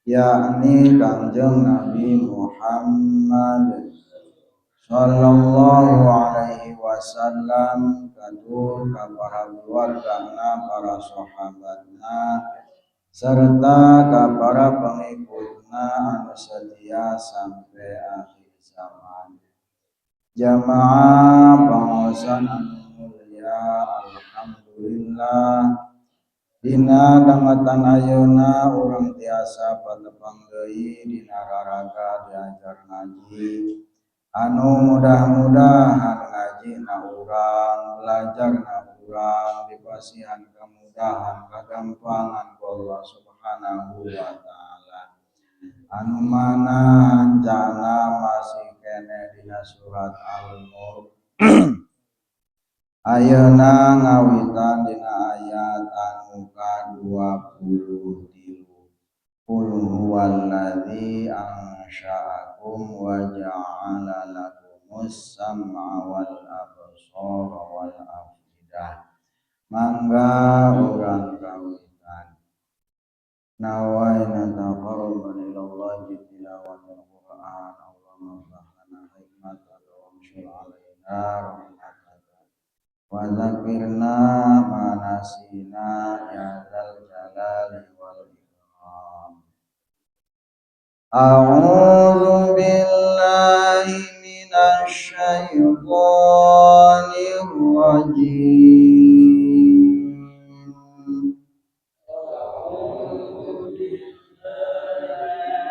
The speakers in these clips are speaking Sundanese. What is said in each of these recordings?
Yakni Kangjeng Nabi Muhammad sallallahu alaihi wasallam, katur ka para keluargana, para sahabatna, serta ka para pengikutna anu setia sampai akhir zaman. Jamaah pengaosan anu mulia, alhamdulillah, dina dangetan ayeuna urang tiasa patepang deui dina raraga diajar ngaji, anu mudah-mudahan ngajina urang, belajarna urang dipasihan kemudahan, kagampangan ku Allah Subhanahu wa Ta'ala. Anu mana hancana masih keneh dina surat Al-Mulk. Ayeuna ngawitan dina ayat anu ka-23, Qul huwallazi ansha'akum wa ja'ala lakumus sam'a wal absara wal afidah. Mangga urang kawitan. Nawaina taqarruban ila Allah bi tilawatil Qur'an. Allahumma iftah lana hikmataka wa anshur alaina rahmataka wa dzakirna ma nasina ya dzal jalali wal ikram. A'udzu billahi minasy syaithanir rajim. أعوذ بالله من الشيطان.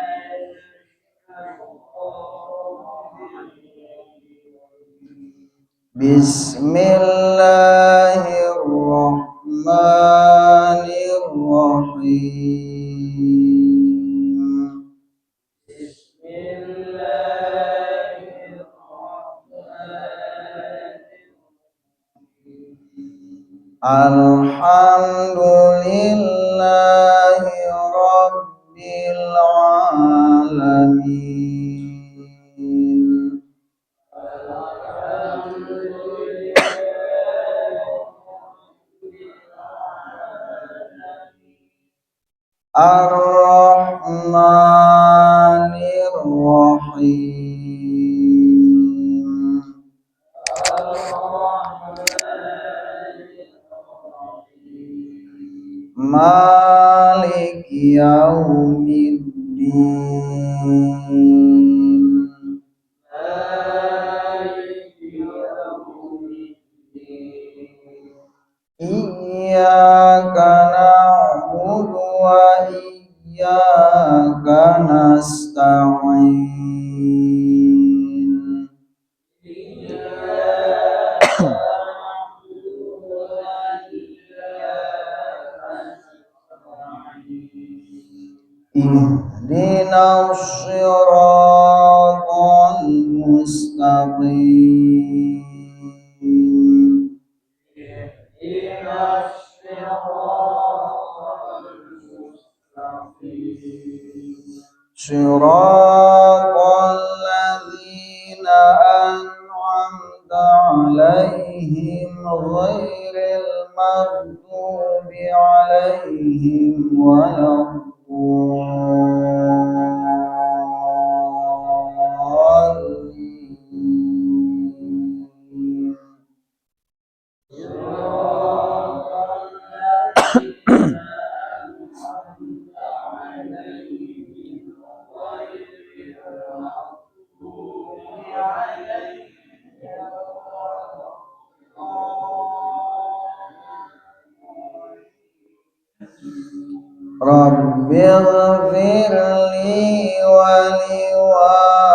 Bismillahirrahmanirrahim. بسم الله الرحمن الرحيم. Alhamdulillahi rabbil alamin. الحمد لله رب العالمين. Ar-Rahmanir Rahim. الرحمن الرحيم. Maliki yaumiddin. مالك يوم الدين. Iyyaka na'budu wa iyyaka nasta'in. إياك نعبد وإياك نستعين. Ihdinas siratal mustaqim. اهدنا الصراط المستقيم. صراط الذين أنعمت عليهم غير المغضوب عليهم ولا الضالين. صراط الذين أنعمت عليهم غير المغضوب عليهم ولا الضالين. رب اغفر لي ولوالدي،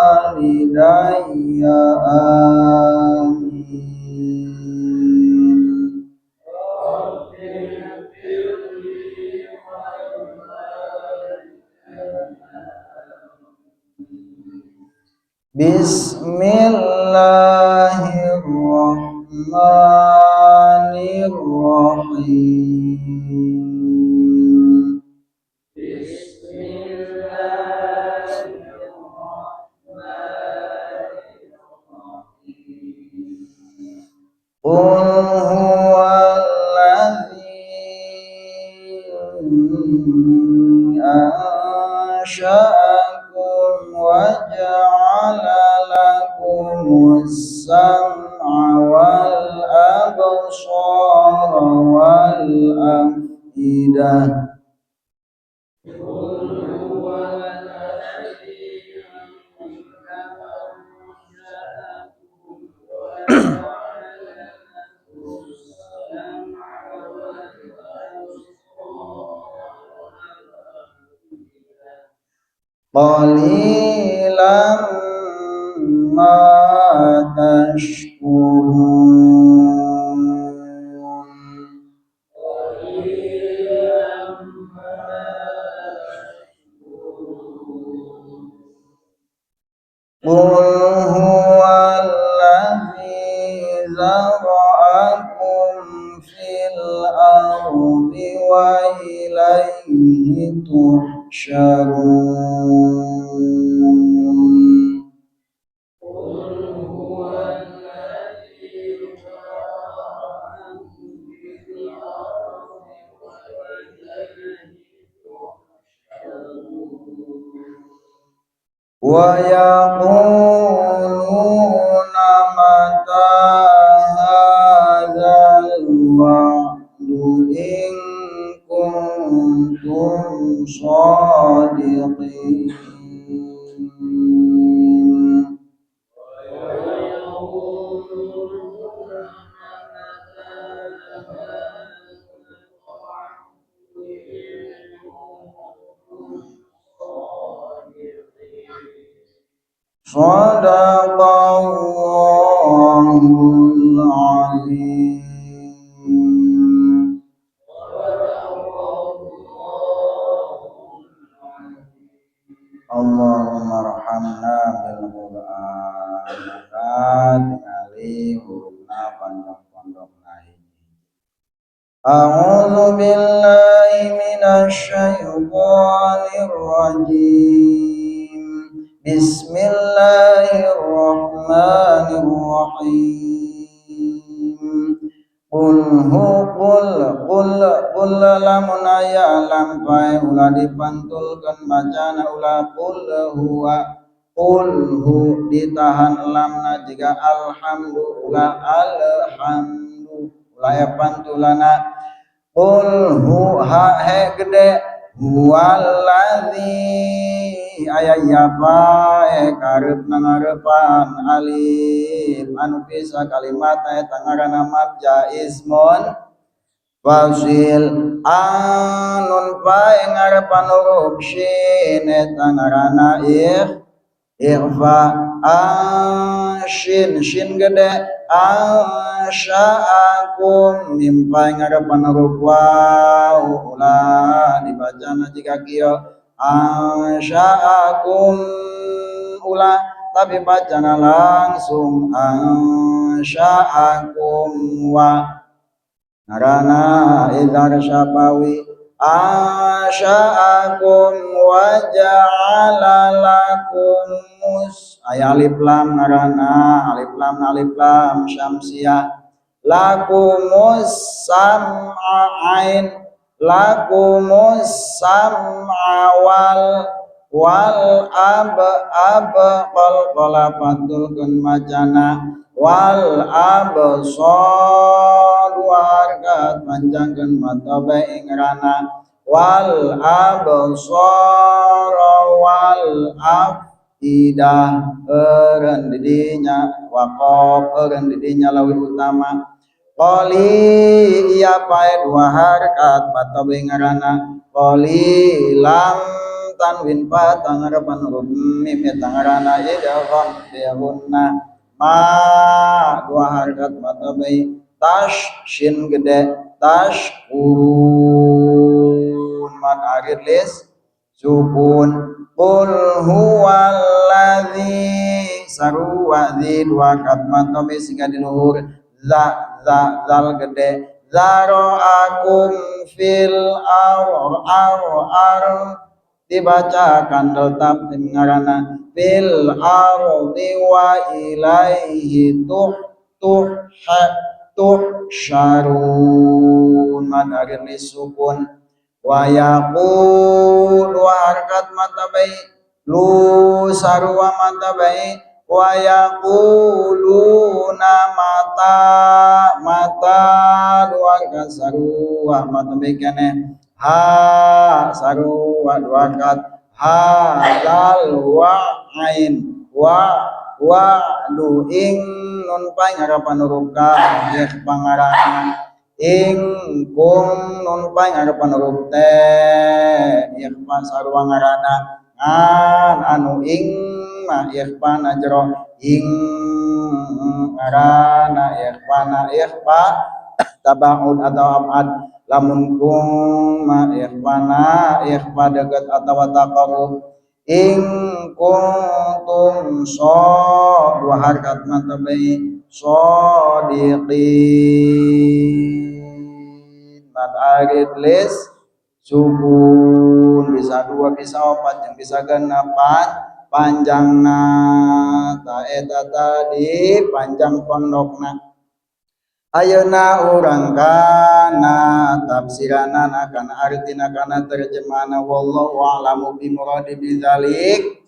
آمين. رب اغفر لي ولوالدي. بسم الله الرحمن الرحيم. بسم الله الرحمن الرحيم. قل هو الذي أنشأكم وجعل لكم السمع والأبصار والأفئدة. قل هو الذي أنشأكم وجعل لكم السمع والأبصار والأفئدة. قليلا ما تشكرون. قليلا ما تشكرون. قل هو الذي ذرأكم في الأرض وإليه تحشرون. قل هو الذي ذرأكم في الأرض وإليه تحشرون. ويقولون متى هذا الوعد إن كنتم صادقين. ويقولون متى هذا الوعد إن كنتم صادقين. صدق الله العظيم. صدق الله العظيم. اللهم ارحمنا بالقرآن. Maka tingali hurufna panjang pondok hiji. أعوذ بالله من الشيطان الرجيم. بسم الله الرحمن الرحيم. قل هو قل قل قل lamun aya lam paeh ulah dipantulkeun bacana ulah. قل هو قل hu ditahan lamna jiga alhamdu ulah alhamdu ulah aya pantulana. قل hu ha he gede huwallazi aya ya paeh kareupna ngarepan alif anu bisa kalimat eta ngaranna mad jaiz munfasil. Anun paeh ngarepan huruf shin eta ngaranna ikhfa. Shin shin gede ansya'akum mim paeh ngarepan huruf waw ulah dibacana jiga kieu ansya'akum ulah tapi bacana langsung ansya'akum wa ngaranna izhar syafawi. Ansya'akum wa ja'ala lakum mus aya alif lam ngaranna alif lam syamsiah. Lakumus sam'a ain lakumus sam'a wal wal ab ab qal qala pantulkeun macana wal absar dua harkat panjangkeun mata bae ing wal absar wal afidah eureun didinya waqaf eureun didinya leuwih utama. Qali iya pae dua harkat mata bae ngaranna qali lam tanwin pa tangarapan huruf mim eta ngaranna idgham bi gunnah. Ma dua harkat mata bae tash shin gede tashkurun mad akhir lis sukun. قل هو الذي sarua zi dua kat mata bae siga di luhur za za zal gede zaroakum fil ar ar ar dibaca kandel tap ngaranna fil ardi wa ilaihi tuh tuh ha tuhsyarun mad akhir sukun. Wa yaqul dua harkat mata bae lu sarua mata bae wa yaquluna mata mata dua harkat sarua mata bae keneh ha sarua dua harkat ha dal wa ain wa wa du ing nun paing harapan huruf ka ikhfa pangarana ing kung nun paing harapan huruf t ikhfa sarua ngaranna ngan anu ing mah ikhfa najro ing ngaranna ikhfa na ikhfa tabaud atau abad lamun kung ma ikhfa na ikhfa deket atau taqarrub ing kuntum so dua harkat mata bae shodiqin mad arid lis sukun bisa dua bisa opat yang bisa genepan panjangna ta eta tadi panjang pondokna. Ayeuna urang kana tafsiranana kana artina kana terjemahna wallahu a'lamu bi muradi bidzalik.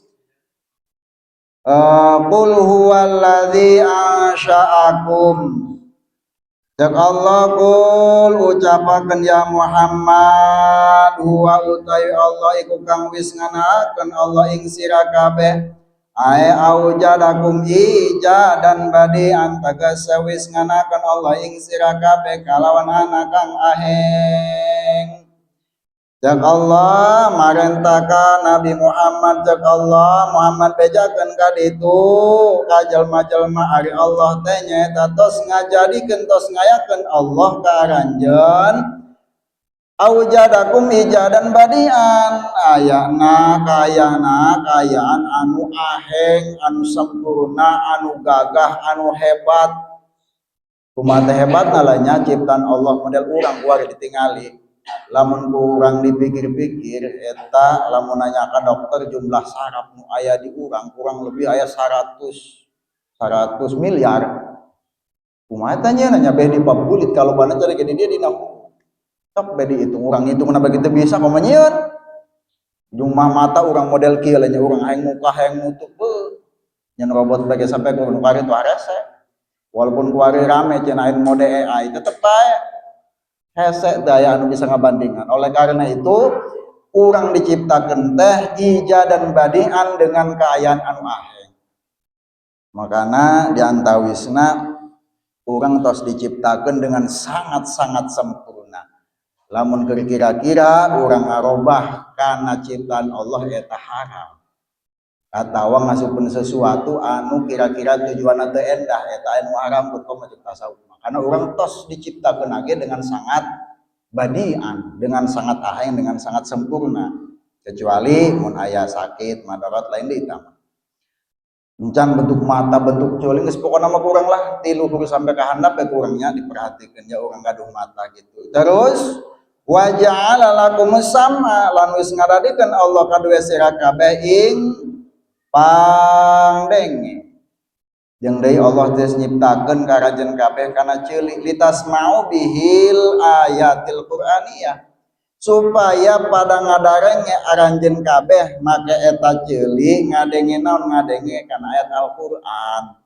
Qul huwallazi ansha'akum. Cek Allah qul ucapakeun ya Muhammad huwa utawi Allah iku kang wis nganakaken Allah ing sira kabeh ae aujadakum ijadan badian tegese wis nganakeun Allah ing sira kabeh kalawan anak kang aheng. Cek Allah marentah Nabi Muhammad cek Allah Muhammad bejakeun ka ditu ka jelma-jelma ari Allah teh nyaeta tos ngajadikeun tos ngayakeun Allah ka aranjeun aujadakum ijadan badian ayana kayana kayaan anu aheng anu sempurna anu gagah anu hebat. Kumaha teh hebatna lah nya ciptaan Allah model urang kuari ditingali. Lamun kurang dipikir-pikir eta lamun nanya ka dokter jumlah saraf nu aya di urang kurang lebih aya 100 miliar. Kumaha teh nya nanya beh di bab kulit kalau bana cari gede dia dina sok beh dihitung urang hitung kenapa kita bisa kumaha nyieun jumlah mata urang model kieu lah nya urang hayang muka hayang nutup beuh nyen robot lagi sampai ku nu kari tu harese walaupun kuari rame cenah aya mode AI tetep bae hese daya anu bisa ngabandingan. Oleh karena itu urang diciptakeun teh ijadan badian dengan kaayaan anu aheng. Makana diantawisna urang tos diciptakeun dengan sangat-sangat sempurna. Lamun keur kira-kira urang ngarobah kana ciptaan Allah eta haram. Atawa ngasupkeun sesuatu anu kira-kira tujuanna teu endah eta anu haram kudu cipta tasawuf. Karena orang tos diciptakan lagi dengan sangat badian, dengan sangat aheng, dengan sangat sempurna. Kecuali mun aya sakit, madarat lain di itama. Encan bentuk mata, bentuk ceuli geus pokona mah kurang lah, ti luhur sampai ka handap ya kurangnya diperhatikan ya orang gaduh mata gitu. Terus wa ja'ala lakumus sam'a lan wis ngadadikeun Allah kadue sira kabeh ing pangdenge. Jeung deui Allah teh nyiptakeun karajen kabeh kana ceuli litasma'u bihil ayatil qur'aniyah supaya pada ngadarenge aranjeun kabeh make eta ceuli ngadenge naon ngadenge kana ayat Al-Qur'an.